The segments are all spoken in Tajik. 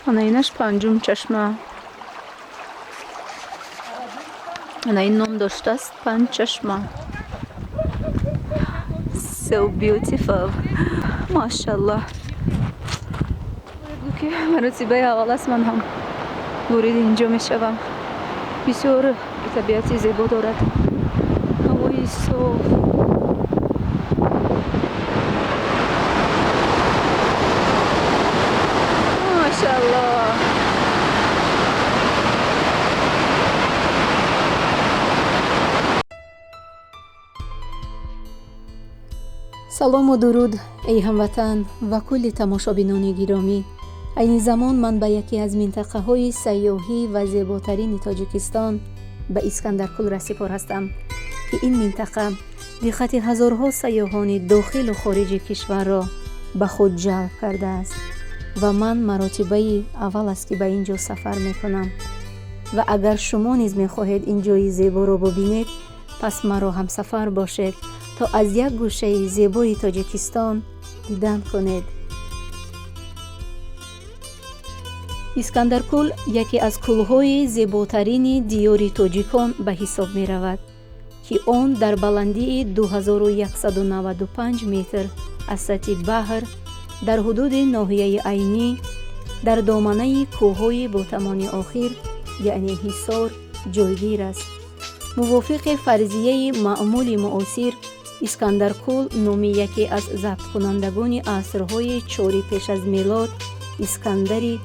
Ана инаш панҷум чашма. Ана ин ном доштааст панҷ чашма. So beautiful. Машаллоҳ. Ки маротибаи аввал аст, ман ҳам вориди инҷо мешавам. Бисёр табиати зебо дорад. Ҳавои соф. Машаллоҳ. Салому дуруд, эй ҳамватан ва кулли тамошобинони гиромӣ. Айни замон ман ба яке аз минтақаҳои сайёҳӣ ва зеботарини Тоҷикистон, ба Искандаркӯл расипор ҳастам, ки ин минтақа диққати ҳазорҳо сайёҳони дохилу хориҷи кишварро ба худ ҷалб кардааст ва ман маротибаи аввал аст, ки ба ин ҷо сафар мекунам. Ва агар шумо низ мехоҳед ин ҷои зеборо бубинед, пас маро ҳамсафар бошед, то аз як гӯшаи зебои Тоҷикистон дидан кунед. Искандаркӯл яке аз кӯлҳои зеботарини диёри тоҷикон ба ҳисоб меравад, ки он дар баландии 2195 метр аз сатҳи баҳр дар ҳудуди ноҳияи Айнӣ дар доманаи кӯҳҳои ботамони охир, яъне Ҳисор, ҷойгир аст. Мувофиқи фарзияи маъмули муосир, Искандаркӯл номи яке аз забткунандагони асрҳои чори пеш аз мелод, Искандари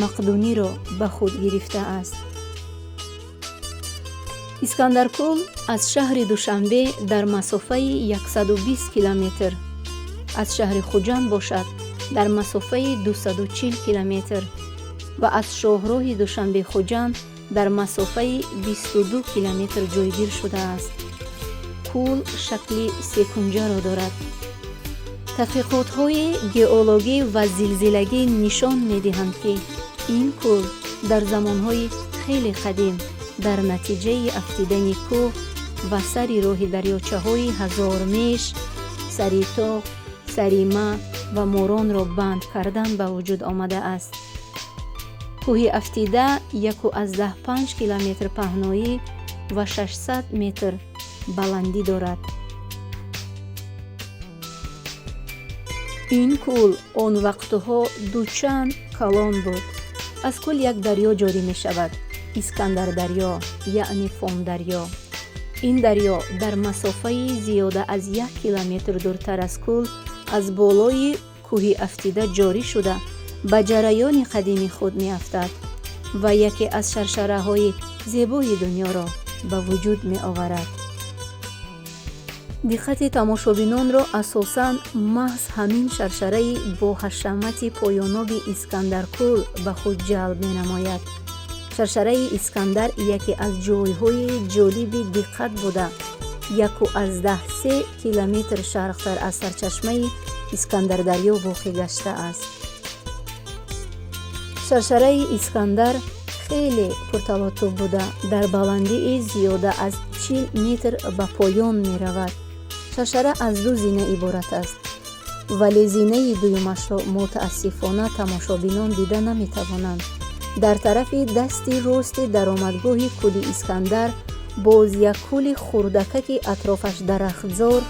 Мақдуниро ба худ гирифтааст. Искандаркӯл аз шаҳри Душанбе дар масофаи 120 километр, аз шаҳри Хуҷанд бошад дар масофаи 240 километр ва аз шоҳроҳи Душанбе-Хуҷанд дар масофаи 22 километр ҷойгир шудааст. Кӯл шакли секунҷаро дорад. Тадқиқотҳои геологӣ ва зилзилагӣ нишон медиҳанд, ки ин кӯл дар замонҳои хеле қадим дар натиҷаи афтидани кӯҳ ва сари роҳи дарёчаҳои Ҳазормеш, Саритоқ, Сарима ва Моронро банд кардан ба вуҷуд омадааст. Кӯҳи афтида 1,5 километр паҳноӣ ва 600 метр баландӣ дорад. Ин кӯл он вақтҳо дучанд калон буд. Аз кӯл як дарё ҷорӣ мешавад, Искандардарё, яъне Фондарё. Ин дарё дар масофаи зиёда аз 1 километр дуртар аз кӯл аз болои кӯҳи афтида ҷорӣ шуда, ба ҷараёни қадими худ меафтад ва яке аз шаршараҳои зебои дунёро ба вуҷуд меоварад. Диққати тамошобинонро асосан маҳз ҳамин шаршараи боҳашамати поёноби Искандаркӯл ба худ ҷалб менамояд. Шаршараи Искандар яке аз ҷойҳои ҷолиби диққат буда, 1,3 километр шарқтар аз сарчашмаи Искандардарё воқеъ гаштааст. Шаршараи Искандар хеле пурталотум буда, дар баландии зиёда аз 40 метр ба поён меравад. Шаршара аз ду зина иборат аст, вале зинаи дуюмашро мутаассифона тамошобинон дида наметавонанд. Дар тарафи дасти рости даромадгоҳи кӯли Искандар боз як кӯли хурдакаки атрофаш дарахтзор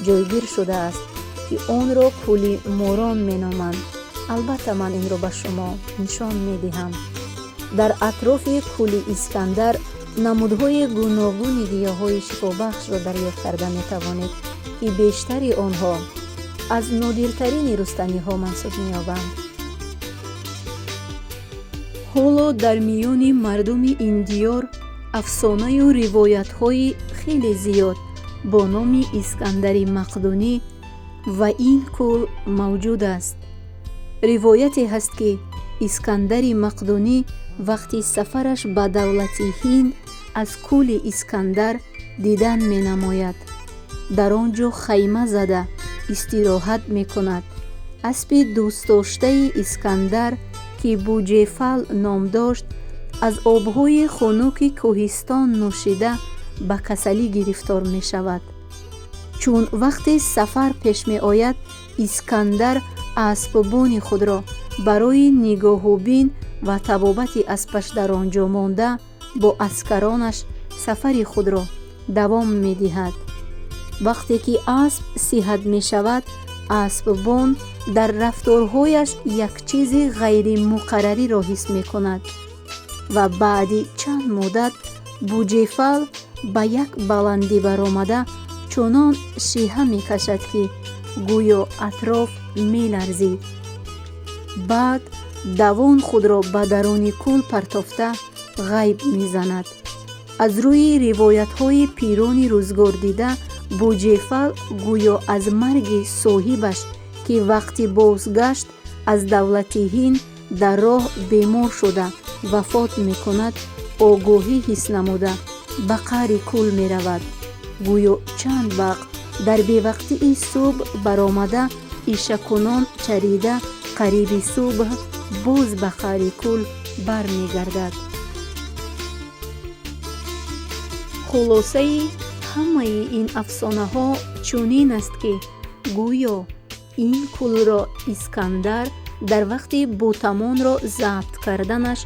ҷойгир шудааст, ки онро кӯли Морон меноманд. Албатта, ман инро ба шумо нишон медиҳам. Дар атрофи кӯли Искандар намудҳои гуногуни гиёҳҳои шифобахшро дарёфт карда метавонед, ки бештари онҳо аз нодиртарини рустаниҳо мансуб меёбанд. Ҳоло дар миёни мардуми ин диёр афсонаю ривоятҳои хеле зиёд бо номи Искандари Мақдунӣ ва ин кӯл мавҷуд аст. Ривояте ҳаст, ки Искандари Мақдунӣ вақти сафараш ба давлати Ҳинд аз кӯли Искандар дидан менамояд. Дар он ҷо хайма зада истироҳат мекунад. Аспи дӯстдоштаи Искандар, ки Буҷефал ном дошт, аз обҳои хунуки кӯҳистон нӯшида ба касалӣ гирифтор мешавад. Чун вақте сафар пеш меояд, Искандар аспбони худро барои нигоҳубин Ва табобати аспаш дар он ҷо монда, бо аскаронаш сафари худро давом медиҳад. Вақте ки асп сиҳат мешавад, аспбон дар рафторҳояш як чизи ғайримуқаррариро ҳис мекунад ва баъди чанд муддат Буҷефал ба як баландӣ баромада, чунон шиҳа мекашад, ки гӯё атроф меларзид. Баъд давон худро ба даруни кӯл партофта, ғайб мезанад. Аз рӯи ривоятҳои пирони рӯзгордида, Буҷефал гӯё аз марги соҳибаш, ки вақти бозгашт аз давлати Ҳинд дар роҳ бемор шуда вафот мекунад, огоҳӣ ҳис намуда, ба қаъри кӯл меравад. Гӯё чанд вақт дар бевақтии субҳ баромада, ишакунон чарида, қариби субҳ боз ба қаъри кӯл бармегардад. Хулосаи ҳамаи ин афсонаҳо чунин аст, ки гӯё ин кӯлро Искандар дар вақти Бутамонро забт карданаш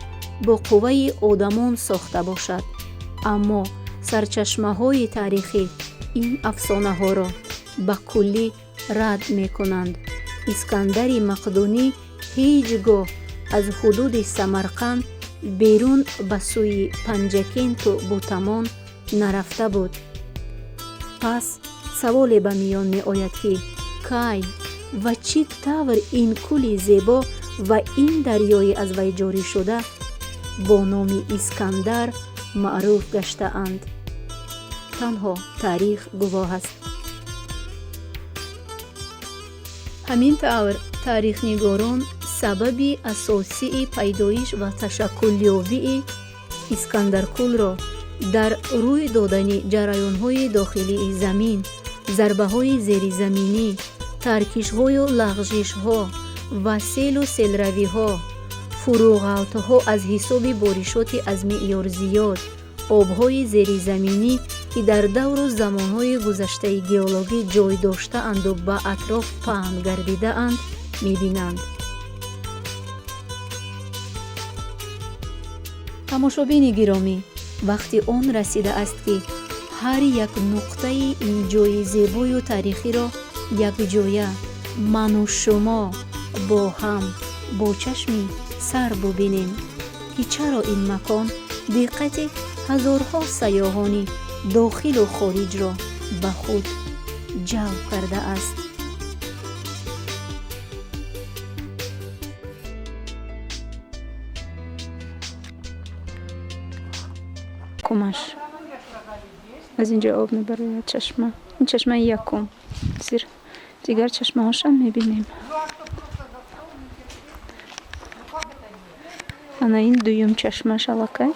бо қувваи одамон сохта бошад, аммо сарчашмаҳои таърихӣ ин афсонаҳоро ба куллӣ рад мекунанд. Искандари Мақдунӣ ҳеҷ гоҳ аз ҳудуди Самарқанд берун ба сӯи Панҷакенту Бутамон нарафта буд. Пас саволе ба миён меояд, ки кай ва чӣ тавр ин кӯли зебо ва ин дарёи аз вай ҷорӣ шуда бо номи Искандар маъруф гаштаанд? Танҳо таърих гувоҳ аст. Ҳамин тавр, таърихнигорон сабаби асосии пайдоиш ва ташаккулёбии Искандаркӯлро дар рӯй додани ҷараёнҳои дохилии замин, зарбаҳои зеризаминӣ, таркишҳою лағжишҳо ва селу селравиҳо, фурӯғалтҳо аз ҳисоби боришоти аз меъёр зиёд, обҳои зеризаминӣ, ки дар давру замонҳои гузаштаи геологӣ ҷой доштаанду ба атроф паҳн гардидаанд, мебинанд. Тамошобини гиромӣ, вақти он расидааст, ки ҳар як нуқтаи ин ҷои зебою таърихиро якҷоя ману шумо бо ҳам бо чашми сар бубинем, ки чаро ин макон диққати ҳазорҳо сайёҳони дохилу хориҷро ба худ ҷалб кардааст. Кумаш аз инҷо об мебарояд, чашма. Ин чашмаи якум, зир дигар чашмаҳошам мебинем. Ана ин дуюм чашмаш аллакай.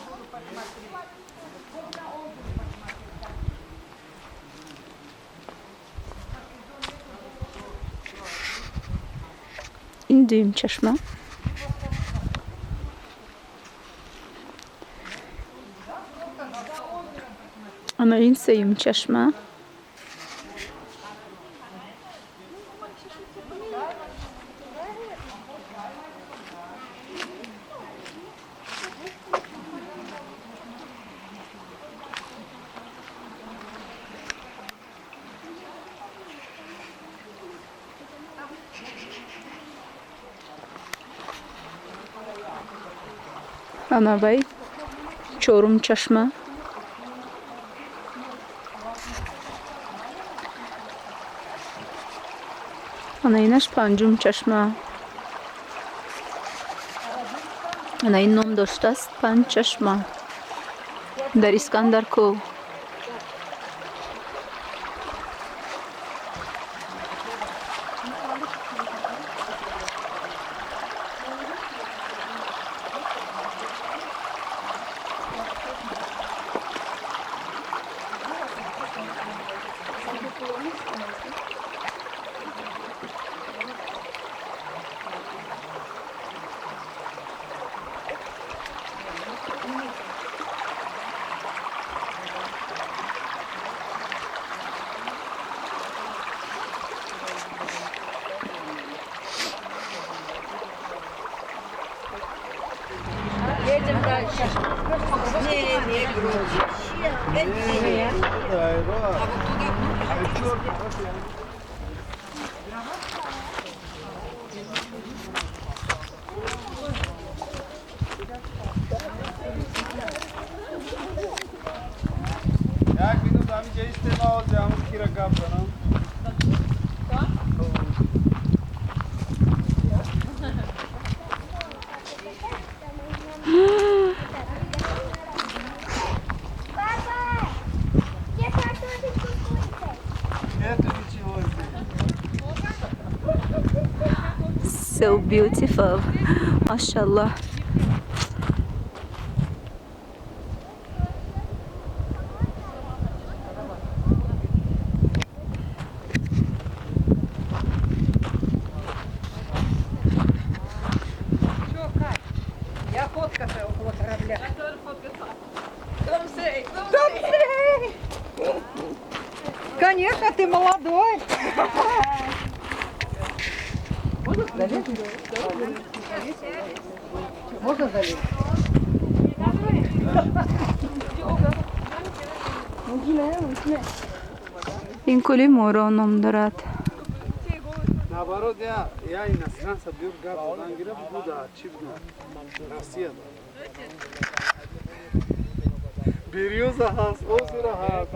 Ин дуюм чашма. Ана ин сеюм чашма. Ана вай чорум чашма. Ана инаш панҷум чашма. Ана ин ном доштааст панҷ чашма дар Искандаркӯл. Едем дальше. Не, не грузишь. А вот туда внутрь. Як минут ҳамиҷа истема, ҳозир ҳамун кира гап занам. Папа, где картофель кукурузой? Нету ничего здесь. So beautiful. Mashallah. Что, Кать? Я фоткаться около корабля. Я тоже фоткаться. Том Конечно, ты молодой. Можно залезть? Можно залезть? Ин кӯли Морон ном дорад. Наоборот, я иностранца бюр гап задан гирифт, буда, чӣ бигӯям? Россия. Бирюза ҳаст, озера ҳаст.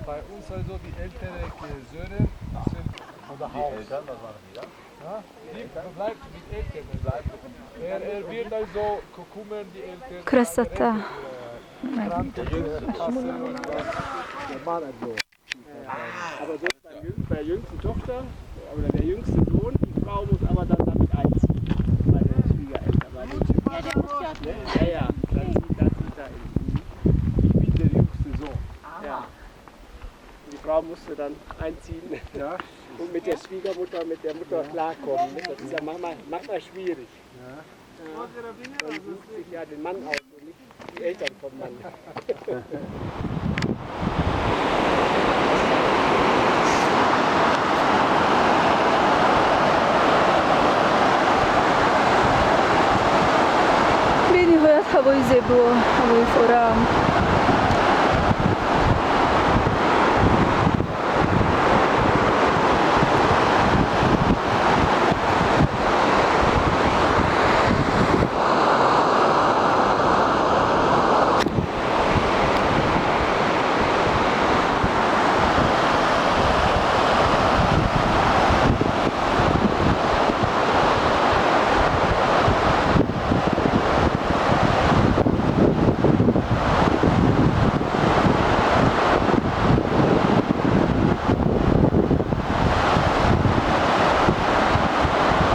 Bei uns also die ältere Söhne sind oder die Eltern, was machen die da? Ja? Die bleibt mit Eltern. Bleibt. Er wird also kümmern die Eltern. Красота. Krankenkasse und Aber so bei der jüngsten Tochter oder der jüngste Sohn, die Frau muss aber dann damit einziehen. Bei den Schwiegereltern. Bei den, ja, der muss ja. Ne? Ja, ja, das zieht da in. Ich bin der jüngste Sohn. Ja. Und die Frau musste dann einziehen Ja. und mit der Schwiegermutter, mit der Mutter klarkommen. Ne? Das ist ja manchmal schwierig. Ja. Man sucht sich ja den Mann aus und nicht die Eltern vom Mann. Бениҳоят ҳавои зебо, ҳавои форам.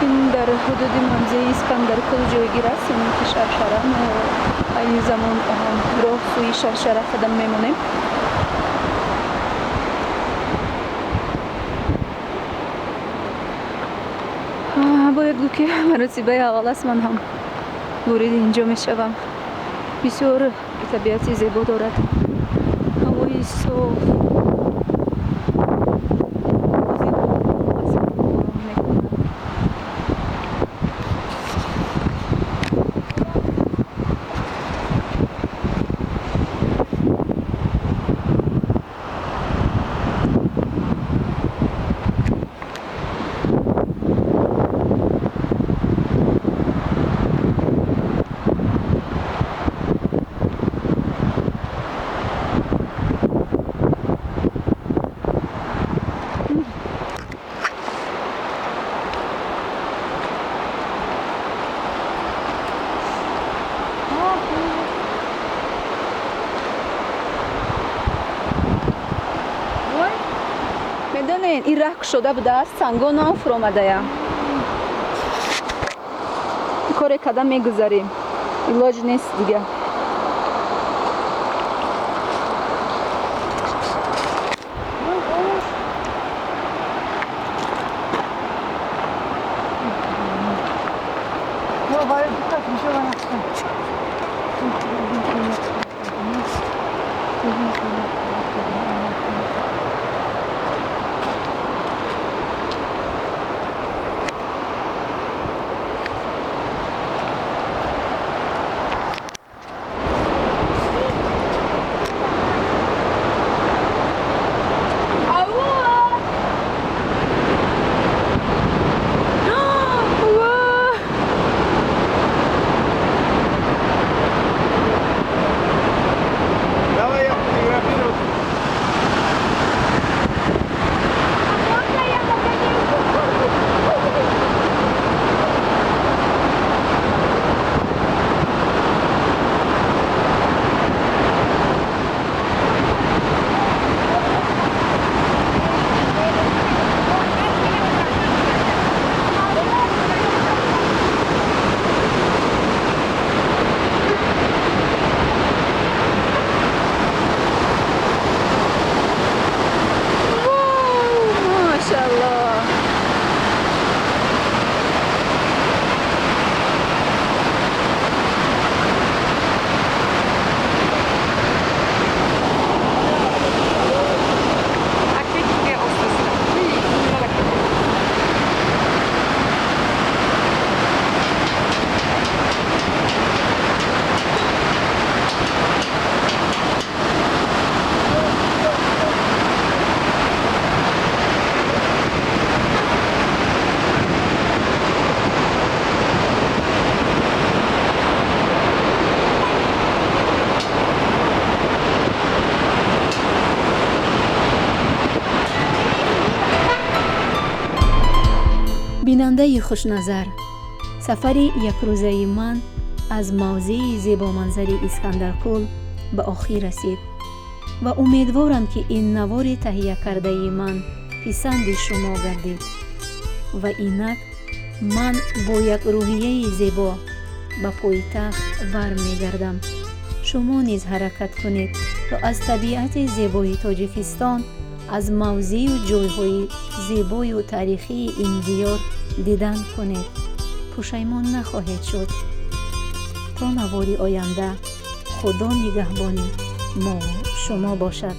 Ин дар ҳудуди мавзеи Искандаркул ҷойгир аст, яъне ки Шаршара. Мо айни замон роҳ сӯи Шаршара қадам мемонем. Бояд гуфт, ки маротибаи аввал аст ман ҳам вориди инҷо мешавам. Бисёр табиати зебо дорад, ҳавои соф, ози ором мекунад. Медонед, ин раҳ кушода будааст, сангон нав фуромадая. Коре када мегузарем, илоҷ нест дига. Бинандаи хушназар, сафари якрӯзаи ман аз мавзеи зебоманзари Искандаркӯл ба охир расид ва умедворам, ки ин навори таҳиякардаи ман писанди шумо гардид. Ва инак ман бо як рӯҳияи зебо ба пойтахт бармегардам. Шумо низ ҳаракат кунед, то аз табиати зебои Тоҷикистон, аз мавзею ҷойҳои зебою таърихии ин диёр дидан кунед, пушаймон нахоҳед шуд. То навори оянда, Худо нигаҳбони мову шумо бошад.